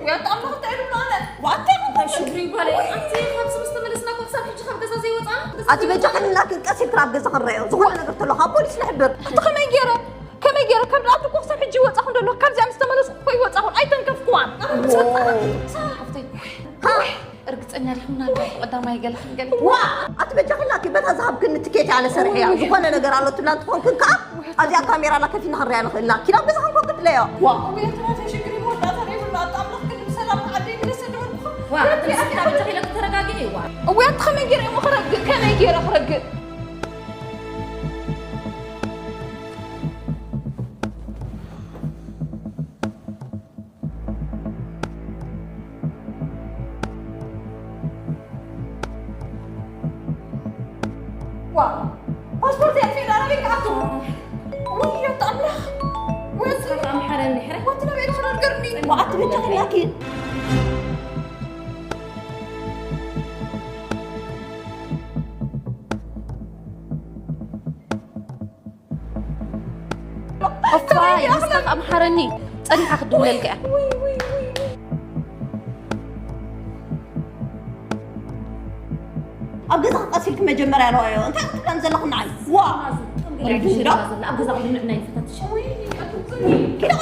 ወይ ኣታ ኣምላኽ እንታይ ኢሉ ኣሎ? ኣነ ዋታ እንታይ ሽግሪ ጓለይ? ኣንቲ ካብዚ ምስ ተመለስና እኮ ክሳብ ሕጂ ካብ ገዛ ዘይወፃ? ኣቲ በጃ ክንላክን ቀስ ኢልክን ኣብ ገዛ ክንረዮ። ዝኾነ ነገር ተሎ ካብ ፖሊስ ንሕብር። ኣቲ ከመይ ገይረ? ከመይ ገይረ? ካብ ደኣ እኮ ክሳብ ሕጂ ይወፃኹን ደሎ። ካብዚኣ ምስ ተመለስኩ እኮ ይወፃኹን። ኣይተንከፍኩዋን። ሓፍተይ፣ ሃ? እርግፀኛ ዲኹም? ናልባት ቀዳማይ ገለ ክንገለ። ዋ! ኣቲ በጃ ክላኪ በታ ዝሃብክኒ ትኬት ኣነ ሰሪሐያ። ዝኾነ ነገር ኣሎ ትብላ እንትኾንክን ከኣ ኣብዚኣ ካሜራ ኣላ ከፊትና ክንሪኣ ንኽእል ኢና። ኪድ ኣብ ገዛ ክንኮን ክትለዮ። ዋ! ወይ ኣቲ ናተይ ሽግሪ መወዳእታ ዘይብሉ ኣጣ ኣምላኽ ግን ብሰላም ንዓደይ ምለሰ ዶ። ዋ፣ ኣቲ ንስኪ ካብ በጃ ኪድ ተረጋግዒ። ዋ። ወይ ኣቲ ከመይ ገይረ እሞ ክረግእ? ከመይ ገይረ ክረግእ? ዋ፣ ፓስፖርት ያፌ ዳራቤ ከኣቱ። ውይ፣ ኣታ ኣምላኽ። ወይ ኣቲ ኣምሓረኒ፣ ሕረ። ወቲ ናበይ ኢሉ ክነርገርኒ? ወዓቲ ብቻ ክላኪ። እፋ፣ ንስኻ ከኣ ምሓረኒ። ጸኒሓ ክድውለልካ እያ። ኣብ ገዛኻ ቀስ ኢልኪ መጀመርያ ረኣዮ። እንታይ ክትብለን ዘለኹ ንዓይ? ዋ! ሪዱ እንዶ? ኣብ ገዛ ቅድሚ ንዕና ይፈታትሽ። ኪዳ